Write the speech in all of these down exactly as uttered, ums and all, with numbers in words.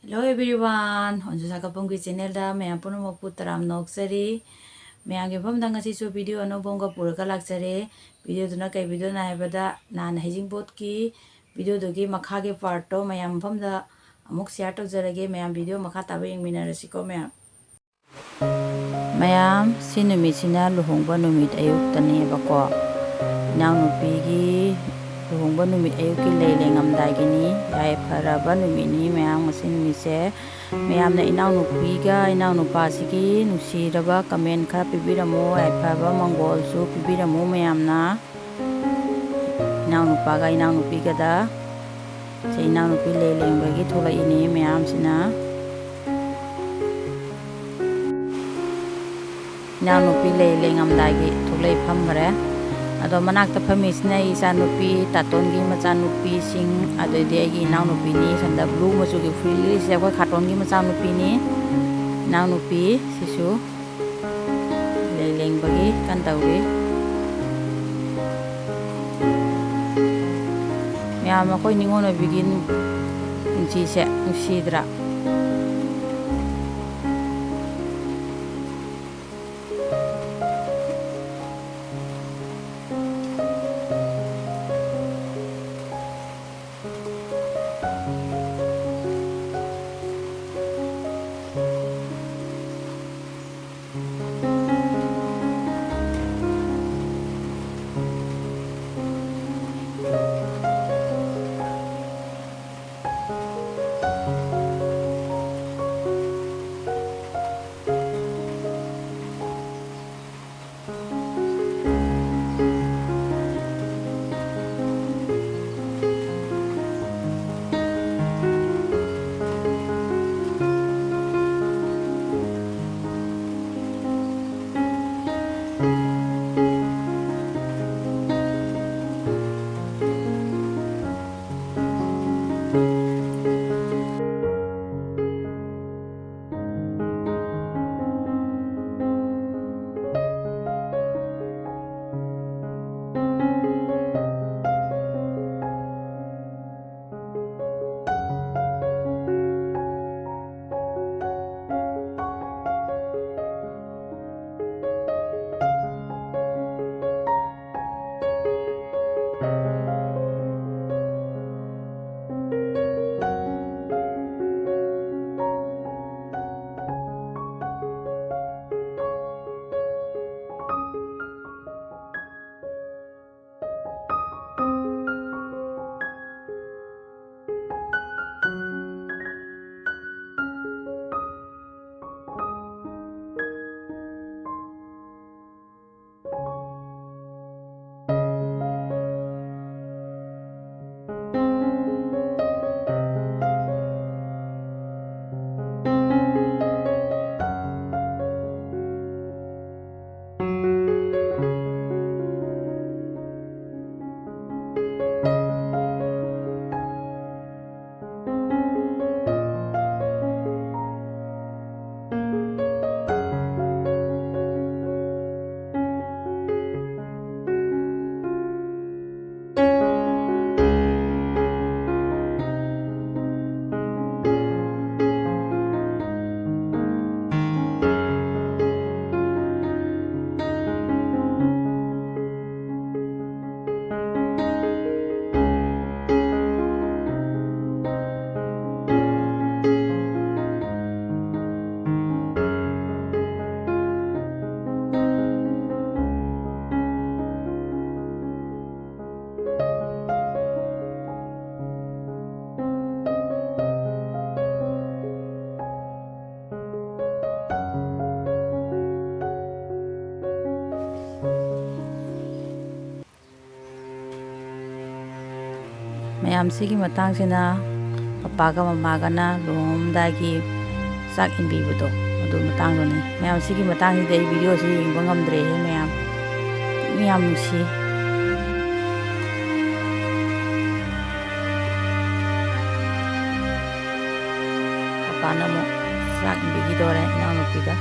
Hello everyone, ꯑꯣꯟꯖꯨ ꯁꯥꯀꯄꯝꯒꯤ channelꯗ ꯃꯌꯥꯝ ꯄꯨꯝꯅꯃꯛꯄꯨ ꯇꯔꯥꯝꯅ ꯑꯣꯛꯆꯔꯤ꯫ ꯃꯌꯥꯝꯒꯤ ꯃꯐꯝꯗ ꯉꯁꯤꯁꯨ video ꯑꯅꯧꯕ ꯑꯃꯒ ꯄꯨꯔꯒ ꯂꯥꯛꯆꯔꯦ꯫ Videoꯗꯨꯅ ꯀꯩ videoꯅꯣ ꯍꯥꯏꯕꯗ, ꯅꯍꯥꯟ ꯍꯩꯖꯤꯡꯄꯣꯠꯀꯤ videoꯗꯨꯒꯤ ꯃꯈꯥꯒꯤ partꯇꯣ ꯃꯌꯥꯝ ꯃꯐꯝꯗ ꯑꯃꯨꯛ share ꯇꯧꯖꯔꯒꯦ꯫ ꯃꯌꯥꯝ video ꯃꯈꯥ ꯇꯥꯕ ꯌꯦꯡꯃꯤꯟꯅꯔꯁꯤꯀꯣ ꯃꯌꯥꯝ꯫ ꯃꯌꯥꯝ, ꯁꯤ ꯅꯨꯃꯤꯠꯁꯤꯅ ꯂꯨꯍꯣꯡꯕ ꯅꯨꯃꯤꯠ ꯑꯌꯨꯛꯇꯅꯦꯕꯀꯣ꯫ ꯏꯅꯥꯎꯅꯨꯄꯤꯒꯤ ꯂꯨꯍꯣꯡꯕ ꯅꯨꯃꯤꯠ ꯑꯌꯨꯛꯀꯤ ꯂꯩ ꯂꯦꯡꯉꯝꯗꯥꯏꯒꯤꯅꯤ꯫ ꯌꯥꯏꯐꯔꯕ ꯅꯨꯃꯤꯠꯅꯤ ꯃꯌꯥꯝ, ꯉꯁꯤ ꯅꯨꯃꯤꯠꯁꯦ꯫ ꯃꯌꯥꯝꯅ ꯏꯅꯥꯎꯅꯨꯄꯤꯒ ꯏꯅꯥꯎꯅꯨꯄꯥꯁꯤꯒꯤ ꯅꯨꯡꯁꯤꯔꯕ comment ꯈꯔ ꯄꯤꯕꯤꯔꯝꯃꯨ, ꯌꯥꯏꯐꯕ ꯃꯪꯒꯣꯜꯁꯨ ꯄꯤꯕꯤꯔꯝꯃꯨ ꯃꯌꯥꯝꯅ꯫ ꯏꯅꯥꯎꯅꯨꯄꯥꯒ ꯏꯅꯥꯎꯅꯨꯄꯤꯒꯗ꯫ ꯁꯦ, ꯏꯅꯥꯎꯅꯨꯄꯤ ꯂꯩ ꯂꯦꯡꯕꯒꯤ ꯊꯣꯛꯂꯛꯏꯅꯦ ꯃꯌꯥꯝꯁꯤꯅ꯫ ꯏꯅꯥꯎꯅꯨꯄꯤ ꯂꯩ ꯂꯦꯡꯉꯝꯗꯥꯏꯒꯤ ꯊꯣꯛꯂꯛꯏ ꯐꯝꯈ꯭ꯔꯦ꯫ ꯑꯗꯣ ꯃꯅꯥꯛꯇ ꯐꯝꯃꯤꯁꯤꯅ ꯑꯩ ꯏꯆꯥꯅꯨꯄꯤ, ꯇꯥꯇꯣꯟꯒꯤ ꯃꯆꯥꯅꯨꯄꯤꯁꯤꯡ, ꯑꯗꯩꯗꯤ ꯑꯩꯒꯤ ꯏꯅꯥꯎꯅꯨꯄꯤꯅꯤ꯫ ꯁꯣꯝꯗ blue ꯃꯆꯨꯒꯤ ꯐꯨꯔꯤꯠ ꯂꯤꯠꯂꯤꯁꯦ ꯑꯩꯈꯣꯏ ꯈꯥꯇꯣꯟꯒꯤ ꯃꯆꯥꯅꯨꯄꯤꯅꯤ꯫ ꯏꯅꯥꯎꯅꯨꯄꯤ ꯁꯤꯁꯨ ꯂꯩ ꯂꯦꯡꯕꯒꯤ ꯀꯟ ꯇꯧꯔꯤ꯫ ꯃꯌꯥꯝ, ꯑꯩꯈꯣꯏ ꯅꯤꯉꯣꯜ ꯑꯣꯏꯕꯤꯒꯤ ꯄꯨꯟꯁꯤꯁꯦ ꯅꯨꯡꯁꯤꯗ꯭ꯔꯥ? ꯃꯌꯥꯝꯁꯤꯒꯤ ꯃꯇꯥꯡꯁꯤꯅ ꯄꯄꯥꯒ ꯃꯃꯥꯒꯅ ꯂꯨꯍꯣꯡꯉꯝꯗꯥꯏꯒꯤ ꯆꯥꯛ ꯏꯟꯕꯤꯕꯗꯣ, ꯑꯗꯨ ꯃꯇꯥꯡꯗꯨꯅꯤ꯫ ꯃꯌꯥꯝ, ꯁꯤꯒꯤ ꯃꯇꯥꯡꯁꯤꯗꯤ ꯑꯩ ꯚꯤꯗꯤꯑꯣꯁꯤ ꯌꯦꯡꯕ ꯉꯝꯗ꯭ꯔꯦꯍꯦ ꯃꯌꯥꯝ꯫ ꯄꯨꯛꯅꯤꯡ ꯌꯥꯝ ꯅꯨꯡꯁꯤ꯫ ꯄꯄꯥꯅ ꯑꯃꯨꯛ ꯆꯥꯛ ꯏꯟꯕꯤꯈꯤꯗꯣꯔꯦ ꯏꯅꯥꯎꯅꯨꯄꯤꯗ꯫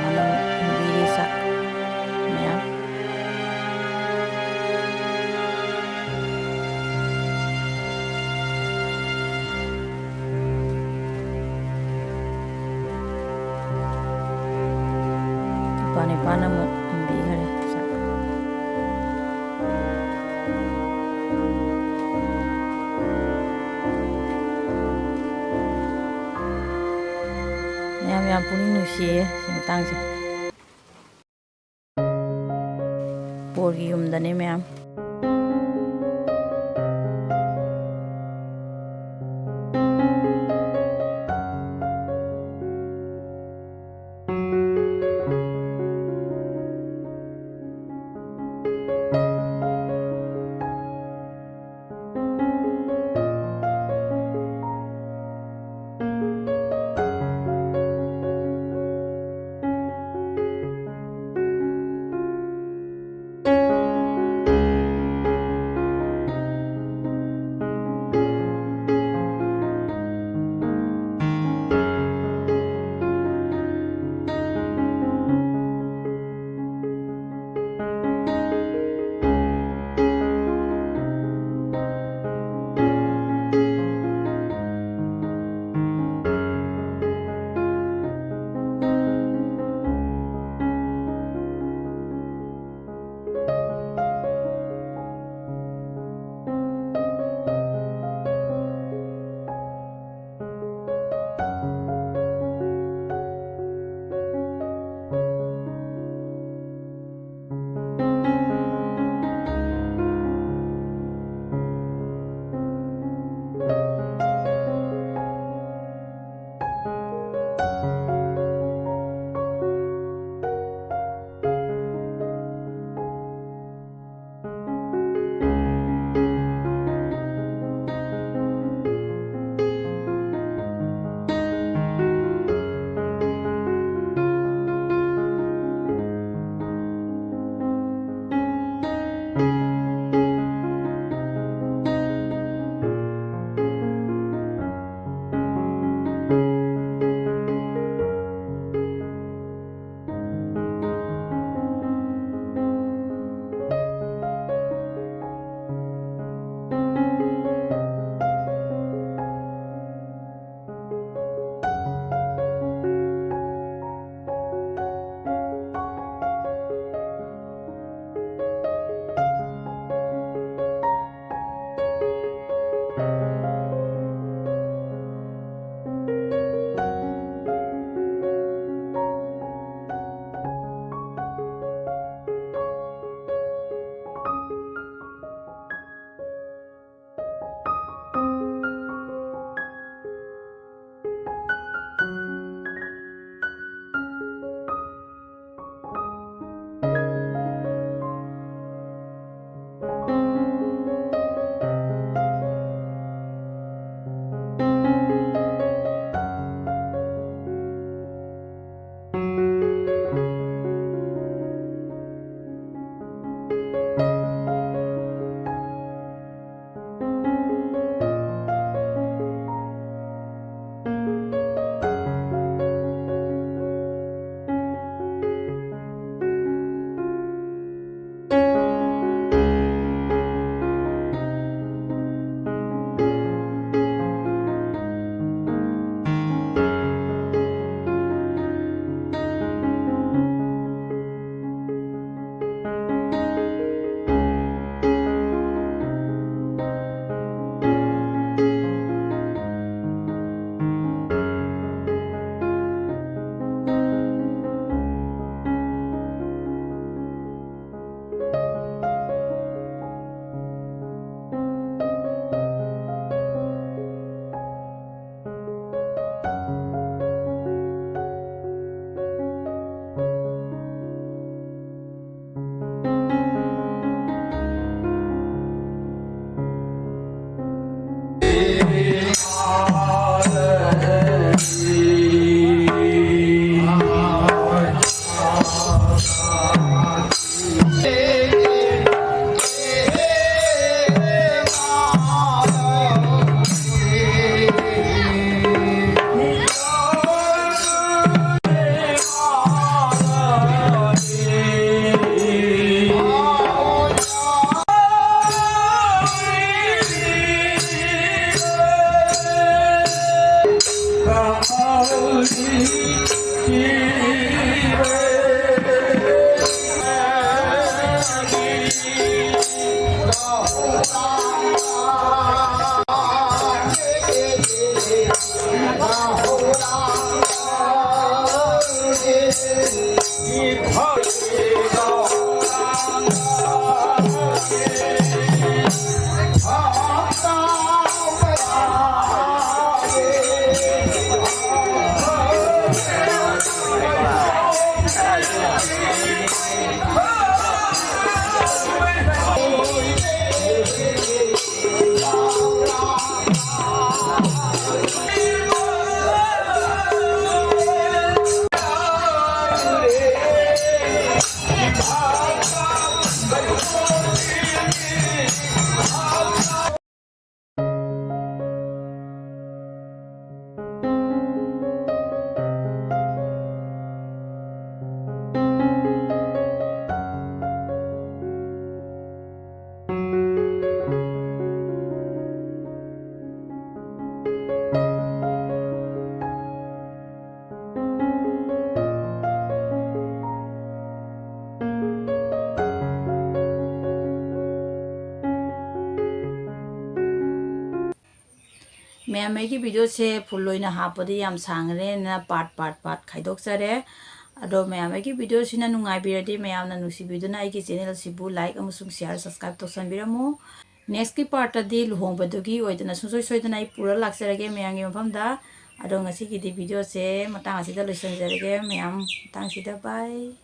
ꯃꯥꯅ ꯏꯟꯕꯤꯔꯤ ꯆꯥꯛ ꯃꯌꯥꯝ꯫ ꯏꯄꯥ ꯅꯤꯄꯥꯅ ꯑꯃꯨꯛ ꯏꯟꯕꯤꯈꯔꯦ ꯆꯥꯛ꯫ ꯃꯌꯥꯝ, ꯌꯥꯝ ꯄꯨꯛꯅꯤꯡ ꯅꯨꯡꯁꯤꯌꯦ ꯁꯤ ꯃꯇꯥꯡꯁꯦ꯫ ꯕꯣꯔꯒꯤ ꯌꯨꯝꯗꯅꯦ ꯃꯌꯥꯝ꯫ ꯃꯌꯥꯝ, ꯑꯩꯒꯤ ꯚꯤꯗꯤꯑꯣꯁꯦ ꯐꯨꯜ ꯑꯣꯏꯅ ꯍꯥꯞꯄꯗꯤ ꯌꯥꯝ ꯁꯥꯡꯉꯅꯦꯅ ꯄꯥꯔꯠ ꯄꯥꯔꯠ ꯄꯥꯔꯠ ꯈꯥꯏꯗꯣꯛꯆꯔꯦ꯫ ꯑꯗꯣ ꯃꯌꯥꯝ, ꯑꯩꯒꯤ ꯚꯤꯗꯤꯑꯣꯁꯤꯅ ꯅꯨꯡꯉꯥꯏꯕꯤꯔꯗꯤ ꯃꯌꯥꯝꯅ ꯅꯨꯡꯁꯤꯕꯤꯗꯨꯅ ꯑꯩꯒꯤ ꯆꯦꯅꯦꯜꯁꯤꯕꯨ ꯂꯥꯏꯛ ꯑꯃꯁꯨꯡ ꯁꯤꯌꯥꯔ, ꯁꯕꯁꯀ꯭ꯔꯥꯏꯕ ꯇꯧꯁꯟꯕꯤꯔꯝꯃꯨ꯫ ꯅꯦꯛꯁꯀꯤ ꯄꯥꯔꯠꯇꯗꯤ ꯂꯨꯍꯣꯡꯕꯗꯨꯒꯤ ꯑꯣꯏꯗꯅ ꯁꯨꯡꯁꯣꯏ ꯁꯣꯏꯗꯅ ꯑꯩ ꯄꯨꯔ ꯂꯥꯛꯆꯔꯒꯦ ꯃꯌꯥꯝꯒꯤ ꯃꯐꯝꯗ꯫ ꯑꯗꯣ ꯉꯁꯤꯒꯤꯗꯤ ꯚꯤꯗꯤꯑꯣꯁꯦ ꯃꯇꯥꯡ ꯑꯁꯤꯗ ꯂꯣꯏꯁꯤꯟꯖꯔꯒꯦ ꯃꯌꯥꯝ꯫ ꯃꯇꯥꯡꯁꯤꯗ bye꯫